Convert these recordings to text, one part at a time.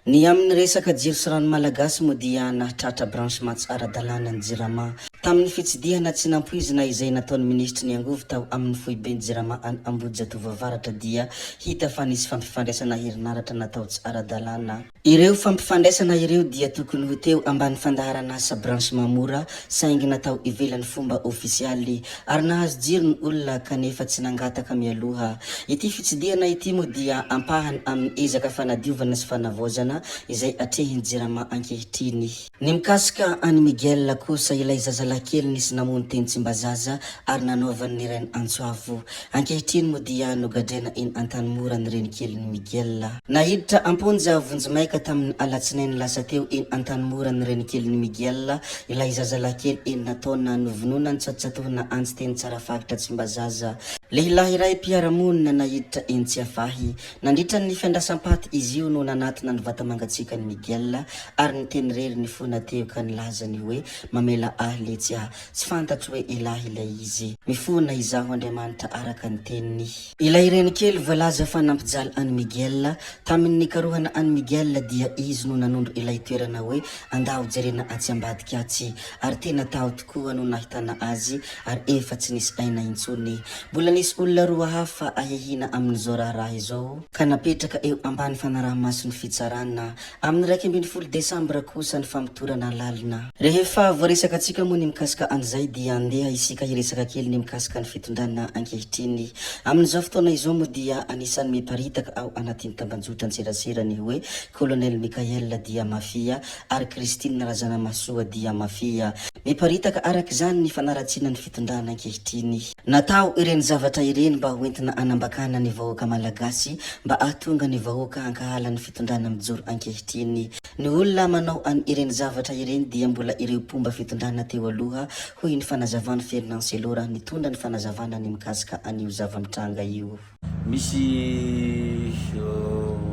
Ny amin'ny resaka jiro sy rano malagasy moa dia nahatratra branchement tsy ara-dalàna ny Jirama. Tamin'ny fitsidihana tsy nampoizina izay nataon'ny minisitry ny angovo tao amin'ny foiben'ny Jirama any Ambohijatovo Avaratra dia hita fa nisy fampifandraisana herinaratra natao tsy ara-dalàna. Ireo fampifandraisana ireo dia tokony ho teo ambany fandaharan'asa branchement mora saingy natao ivelan'ny fomba ofisialy ary nahazo jiro ny olona kanefa tsy nangataka mialoha. Ity fitsidihana ity moa dia ampahany amin'ny ezaka fanadiovana sy fanavaozana izay atrehin'ny Jirama ankehitriny. Ny mikasika an'i Miguel kosa, ilay zazalahy kely nisy namono teny Tsimbazaza ary nanaovany ny rainy antso avo. Ankehitriny moa dia nogadraina eny Antanimora ny renikelin'i Miguel. Naiditra am-ponja vonjimaika tamin'ny alatsinainy lasa teo eny Antanimora ny renikelin'i Miguel, ilay zazalahy kely enina taona novonoina nitsatotsatohina antsy teny Tsarafaritra Tsimbazaza. Lehilahy iray mpiara-monina naiditra eny Tsiafahy. Nandritra ny fiandrasam-paty izy io no nanatona ny vata-mangatsiakan'i Miguel ary niteny irery nifona teo ka nilaza ny hoe mamela ahy letsy ah. Tsy fantatro hoe elah ilay izy. Mifona izaho Andriamanitra araka ny teniny. Ilay renikely voalaza fa nampijaly an'i Miguel, tamin'ny nikarohana an'i Miguel dia izy no nanondro ilay toerana hoe andao jerena atsy ambadika atsy. Ary tena tao tokoa no nahitana azy ary efa tsy nisy aina intsony. Mbola nisy olona roa hafa ahiahiana amin'izao raharaha izao ka napetraka eo ambany fanaraha-mason'ny fitsarana. Amin'ny 11 desambra kosa ny famotorana lalina. Rehefa voaresakantsika moa ny mikasika an'izay dia andeha isika hiresaka kely ny mikasika ny fitondrana ankehitriny. Amin'izao fotoana izao moa dia anisan'ny miparitaka ao anatin'ny tambanjotran-tserasera ny hoe Colonel Mickaël dia mafia ary Christine Razanamahasoa dia mafia. Miparitaka araka izany ny fanaratsiana ny fitondrana ankehitriny. Natao ireny zavatra ireny mba hoentina anambakana ny vahoaka malagasy mba ahatonga ny vahoaka hankahala ny fitondrana mijoro ankehitriny. Ny olona manao an ireny zavatra ireny dia mbola ireo mpomba fitondrana teo aloha, hoy ny fanazavan'i Fernand Cello raha nitondra ny fanazavana ny mikasika an'io zava-mitranga io. Misy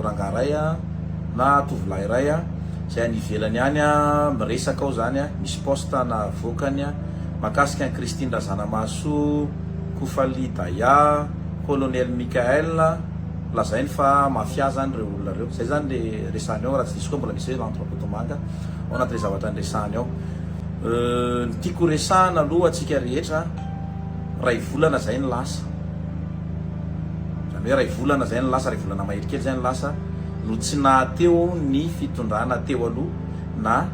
rangahy iray na tovolahy iray izay any ivelany any miresaka ao izany, misy post navoakany mahakasika an'i Christine Razanamahasoa, Kofali Daya, Colonel Mickaël, lazainy fa mafia izany ireo olona ireo. Izay izany ilay resahiny ao, raha tsy diso koa mbola misy hoe Lanto Rakotomanga ao anatin'ilay zavatra niresahany ao. Ny tiako horesahana aloha antsika rehetra, iray volana izay ny lasa. Izany hoe iray volana izay no lasa, iray volana mahery kely izay no lasa no tsy nahateo ny fitondrana teo aloha na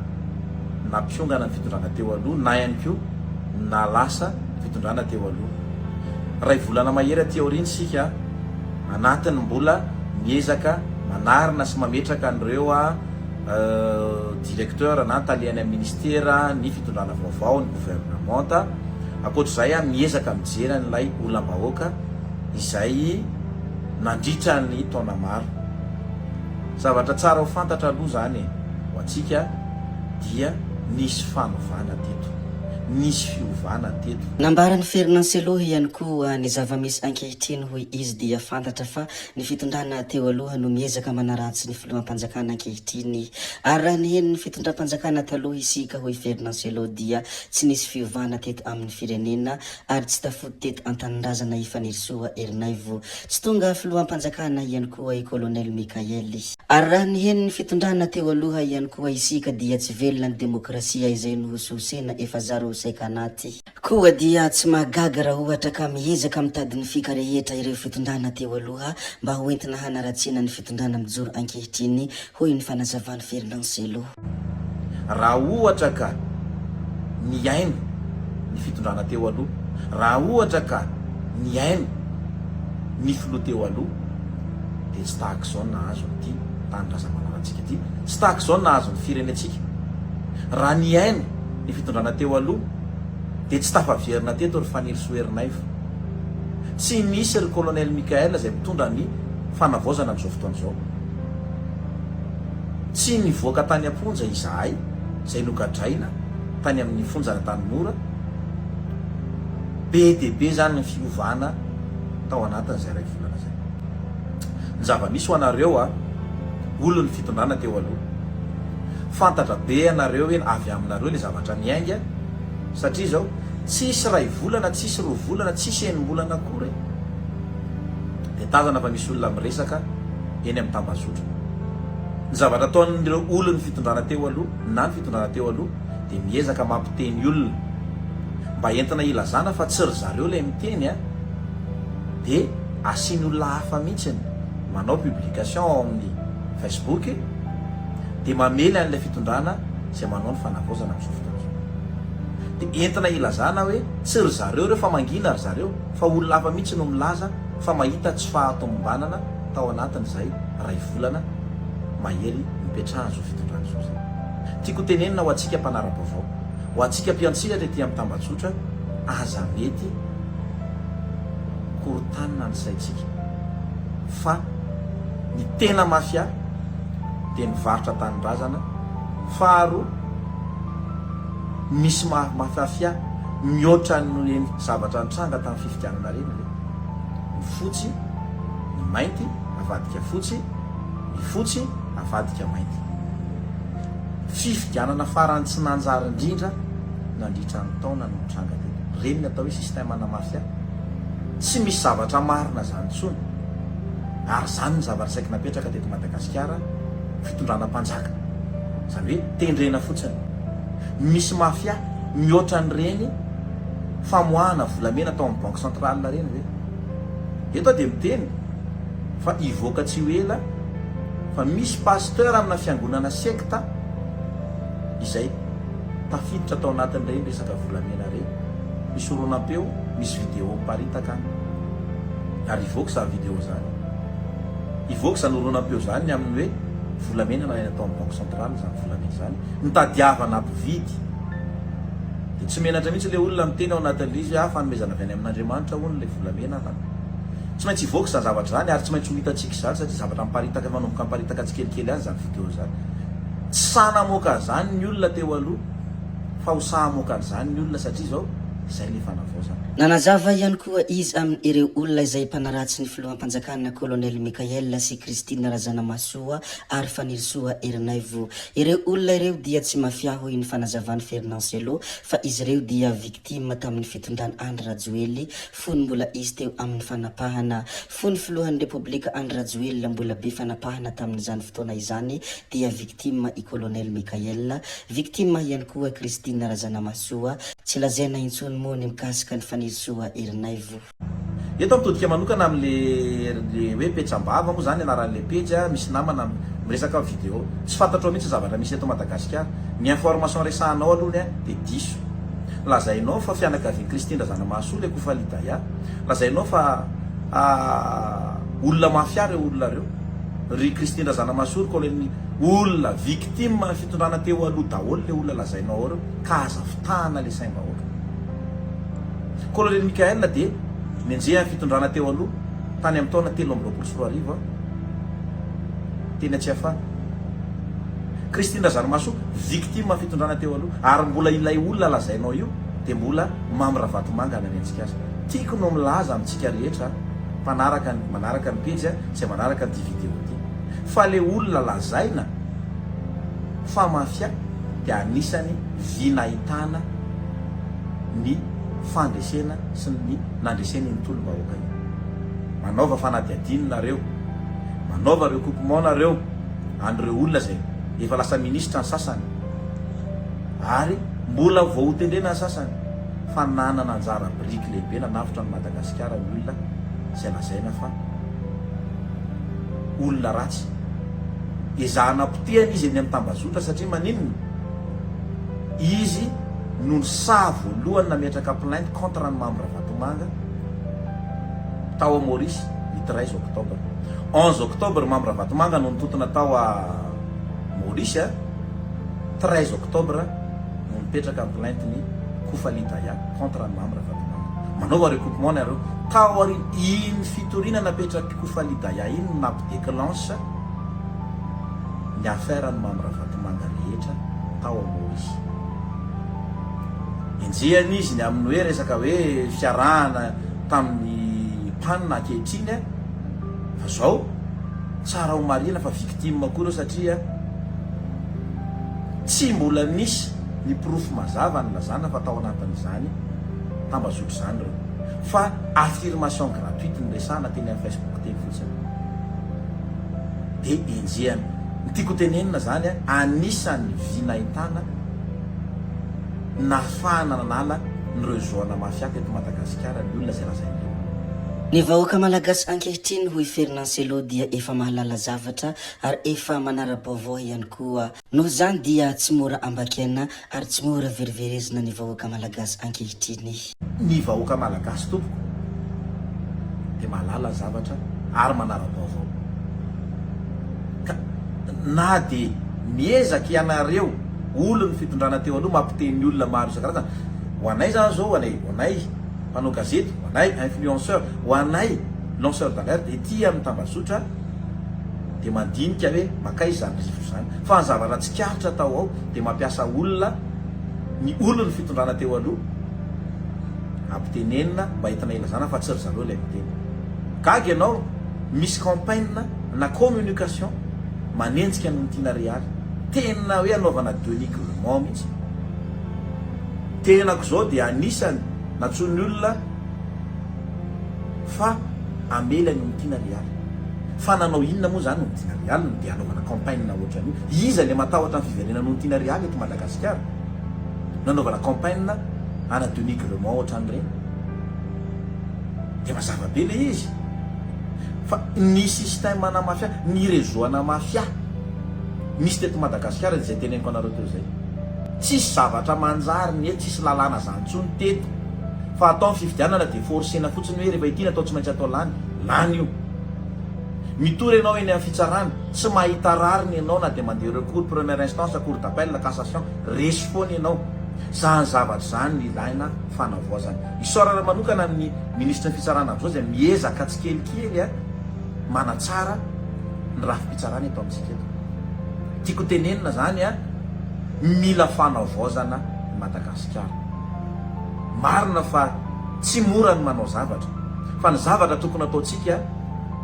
nampiongana ny fitondrana teo aloha na ihany koa nahalasa ny fitondrana teo aloha. Iray volana mahery aty aoriana isika anatin'ny mbola miezaka manarina sy mametraka an'ireo directeur na tale any amin'ny ministera ny fitondrana vaovao, ny gouvernementa. Ankoatr'izay aho miezaka mijery an'ilay olam-bahoaka izay nandritra ny taona maro. Zavatra tsara ho fantatra aloha izany e, ho antsika dia nisy fanovana teto, nisy fiovana teto. Nambaran'i Fernand Cello ihany koa ny zava-misy ankehitriny hoy izy dia fantatra fa Ny fitondrana teo aloha no miezaka manaratsy ny filoham-panjakana ankehitriny. Ary raha niheno ny fitondram-panjakana taloha isika, hoy Fernand Cello, dia tsy nisy fiovana teto amin'ny firenena ary tsy tafody teto an-tanindrazana i Fanirisoa Ernaivo. Tsy tonga filoham-panjakana ihany koa i Colonel Mickaël. Ary raha niheno ny fitondrana teo aloha ihany koa isika dia tsy velona ny demokrasia izay nohosihosena efa zary ho saika anaty. Koa dia tsy mahagaga raha ohatra ka miezaka mitady ny fika rehetra ireo fitondrana teo aloha mba ho entina hanaratsiana ny fitondrana mijoro ankehitriny, hoy ny fanazavan'i Fernand Cello. Raha ohatra ka nihaino ny fitondrana teo aloha, raha ohatra ka nihaino ny filoha teo aloha dia tsy tahaka izao ny nahazo an'ity tanindrazamalalantsika ity, tsy tahaka izao ny nahazo ny firenentsika. Raha nihaino ny fitondrana teo aloha dia tsy tafaverina teto ry Fanirisoa Ernaivo. Tsy misy ry Colonel Mickaël izay mitondra ny fanavaozana amin'izao fotoana izao. Tsy nivoaka tany am-ponja izahay izay nogadraina tany amin'ny fonjan'Antanimora. Be dia be izany ny fiovana tao anatin'izay iray volana izay. Ny zava-misy ho anareo a, olon'ny fitondrana teo aloha. Fantatra be ianareo hoe avy aminareo ilay zavatra miainga satria izao tsisy iray volana, tsisy roa volana, tsisy enim-bolana akory dia tazana fa misy olona miresaka eny amin'ny tambazotra. Ny zavatra ataon'ireo olon'ny fitondrana teo aloha na ny fitondrana teo aloha dia miezaka mampiteny olona mba entina hilazana fa tsy ry zareo ilay miteny a! dia asiany olona hafa mihitsiny manao publication ao amin'ny Facebook dia mamely an'ilay fitondrana izay manao ny fanavaozana amin'izao fotoana izao. Dia entina hilazana hoe tsy ry zareo ireo fa mangina ry zareo fa olona hafa mihitsy no milaza fa mahita tsy fahatomombanana tao anatin'izay iray volana mahery nipetrahan'izao fitondrana izao izay. Tiako ho tenenina ho antsika mpanara-baovao, ho antsika mpiantsehatra ety amin'ny tambajotra, aza mety korontanina ny saintsika fa ny tena mafia dia ny varotra tanindrazana, faharoa misy mafia mihoatra an'ireny zavatra nitranga tamin'ny fifidianana ireny ve? Ny fotsy, ny mainty avadika fotsy, ny fotsy avadika mainty. Fifidianana farany tsy nanjary indrindra nandritra ny taona no nitranga teto. Ireny ny atao hoe système ana mafia. Tsy misy zavatra marina izany intsony. Ary izany ny zavatra saiky napetraka teto Madagasikara, fitondrana mpanjaka. Izany hoe tendrena fotsiny. Misy mafia mihoatra an'ireny famoahana volamena tao amin'ny banque centrale ireny ve? Eto aho dia miteny fa hivoaka tsy ho ela fa misy pasteur amina fiangonana sekta izay tafiditra tao anatin'ireny resaka volamena ireny. Misy horonam-peo, misy video miparitaka any. Ary hivoaka izany video izany. Hivoaka izany horonam-peo izany ny amin'ny hoe volamena nalaina tao amin'ny banque centrale izany volamena izany. Nitadiavana mpividy. Dia tsy menatra mihitsy ilay olona miteny ao anatin'ilay izy hoe ah fanomezana avy any amin'Andriamanitra hono ilay volamena an. Tsy maintsy hivoaka izany zavatra izany ary tsy maintsy ho hitantsika izany satria zavatra miparitaka efa manomboka miparitaka tsikelikely any izany video izany. Tsy sahy namoaka an'izany ny olona teo aloha fa ho sahy hamoaka an'izany ny olona satria izao izay ilay fanavaozana. Nanazava ihany koa izy amin'ireo olona izay mpanaratsy ny filoham-panjakana Colonel Mickaël sy Christine Razanamahasoa ary Fanirisoa Ernaivo. Ireo olona ireo dia tsy mafia hoy ny fanazavan'i Fernand Cello fa izy ireo dia victime tamin'ny fitondran'i Andry Rajoely fony mbola izy teo amin'ny fanapahana. Fony filohan'ny Repoblika Andry Rajoelina mbola be fanapahana tamin'izany fotoana izany dia victime i Colonel Mickaël, victime ihany koa Christine Razanamahasoa, tsy lazaina intsony moa ny mikasika an'i Fanirisoa Ernaivo. Eto aho mitodika manokana amin'le le hoe petsam-bava moa zany anaran'le pejy a, misy namana miresaka video, tsy fantatrao mihitsy ny zavatra misy eto Madagasikara, ny information resahanao alohany a dia diso, lazainao fa fianakavian'i Christine Razanamahasoa le Kofali Daya, lazainao fa olona mafia reo olona reo, ry Christine Razanamahasoa ry colonel olona victime ny fitondrana teo aloha daholo le olona lazainao ao reo ka aza fitahana le saim-bahoaka. Colonel Mickaël dia nenjehan'ny fitondrana teo aloha tany amin'ny taona 2023 teny Tsiafahy. Christine Razanamahasoa victime fitondrana teo aloha ary mbola ilay olona lazainao io dia mbola Mamy Ravatomanga nanenjika azy. Tiako no milaza amintsika rehetra mpanaraka ny manaraka ny pejy izay manaraka an'ity vidéo ity fa le olona lazaina fa mafia dia anisany vy nahitana ny fandresena sy ny nandresena iny tolom-bahoaka iny. Manaova fanadihadiana nareo, manaova recoupement nareo an'ireo olona izay efa lasa ministra ny sasany ary mbola vao hotendrena ny sasany fa nanana anjara biriky lehibe nanavotra an'i Madagasikara ny olona izay lazaina fa olona ratsy. Ezahana potehana izy eny amin'ny tambazotra satria maninona? Izy no nisaha voalohany nametraka plainte contre an'i Mamy Ravatomanga tao à Maurice ny 13 octobre. 11 octobre Mamy Ravatomanga no nitontona tao à Maurice, 13 octobre no nipetraka ny plainte ny Kofali Daya contre an'i Mamy Ravatomanga. Manaova recoupement nareo. Taorian iny fitoriana napetrak'i Kofali Daya iny no nampi-declenche ny affaire an'i Mamy Ravatomanga rehetra tao à Maurice. Enjehina izy ny amin'ny hoe resaka hoe fiarahana tamin'ny mpanina ankehitriny fa zao tsara ho marihina fa victime koa ireo satria tsy mbola nisy ny porofo mazava nilazana fa tao anatin'izany tambazotra izany ireo fa affirmation gratuite niresahana teny amin'ny Facebook teny fotsiny dia enjehina. Ny tiako ho tenenina zany a, anisan'ny vy nahitana nahafahana nanala ny réseau ana mafia teto Madagasikara ny olona izay lazain'ireo. Ny vahoaka malagasy ankehitriny hoy Fernand Cello dia efa mahalala zavatra ary efa manara-baovao ihany koa. Noho izany dia tsy mora ambakiana ary tsy mora veriverezina ny vahoaka malagasy ankehitriny. Ny vahoaka malagasy tompoko dia mahalala zavatra ary manara-baovao. Ka na dia miezaka ianareo olon'ny fitondrana teo aloha mampiteny olona maro isan-karazany, ho anay izany izao, ho anay, ho anay mpanao gazety, ho anay influenceur, ho anay lanceur d'alerte ety amin'ny tambazotra, dia mandinika hoe mankaiza izany rivotra izany. Fa ny zavatra tsikaritra tao ao dia mampiasa olona ny olon'ny fitondrana teo aloha ampitenenina mba entina ilazana fa tsy ry zareo ilay miteny. Gaga ianao misy campaign na communication manenjika an'i Tiana Realy. Tena hoe anaovana denigrement mihitsy. Tenako izao dia anisany nantsoin'ny olona fa hamely an'i Onitiana Realy. Fa nanao inona moa izany Onitiana Realy no dia hanaovana campaign ohatran'io? Iza ilay matahotra ny fiverenan'i Onitiana Realy eto Madagasikara? Nanaovana campaign ana denigrement ohatran'ireny? Dia mazava be ilay izy fa ny système ana mafia, ny réseau ana mafia misy teto Madagasikara dia izay teneniko anareo teo izay. Tsisy zavatra manjary ny eto, tsisy lalàna zany intsony teto. Fa atao ny fifidianana dia forcena fotsiny hoe rehefa ity no atao tsy maintsy atao lany. Lany io. Mitory ianao eny amin'ny fitsarana, tsy mahita rariny ianao na dia mandeha recours première instance, cour d'appel, cassation, resy foana ianao. Zany zavatra izany no ilaina fanavaozana. Isaorana manokana ny minisitry ny fitsarana amin'izao izay miezaka tsikelikely manatsara ny rafi-pitsarana eto amintsika eto. Tiako tenenina izany mila fanavaozana i Madagasikara. Marina fa tsy mora ny manao zavatra, fa ny zavatra tokony ataontsika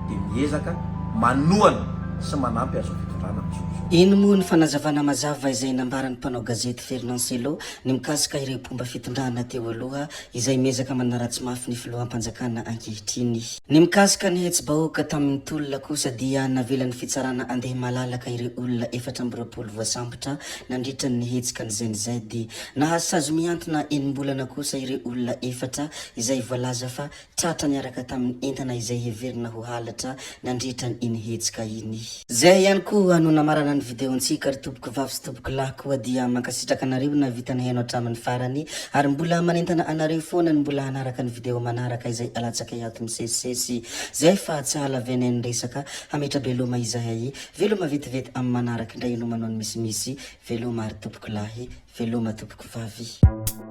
dia miezaka manohana sy manampy an'izao fitondrana mijoro izao. Iny moa ny fanazavana mazava izay nambaran'ny mpanao gazety Fernand Cello ny mikasika ireo mpomba fitondrana teo aloha izay miezaka manaratsy mafy ny filoham-panjakana ankehitriny. Ny mikasika ny hetsi-bahoaka tamin'ny tolona kosa dia navelan'ny fitsarana andeha malalaka ireo olona 24 voasambotra nandritra ny hetsika ny Gen Z. Nahazo sazy mihantona enim-bolana kosa ireo olona efatra izay voalaza fa tratra niaraka tamin'ny entana izay heverina ho halatra nandritra iny hetsika iny. Zay ihany koa no namarana ny video-ntsika ry tompoko vavy sy tompoko lahy koa dia mankasitraka anareo nahavita nihaino hatramin'ny farany ary mbola manentana anareo foana ny mbola hanaraka ny video manaraka izay alatsakay ato misesisesy zay fa tsy hahalavianay ny resaka hametra-beloma izahay veloma vetivety amin'ny manaraka indray ianao manao ny misimisy veloma ary tompoko lahy veloma tompoko vavy.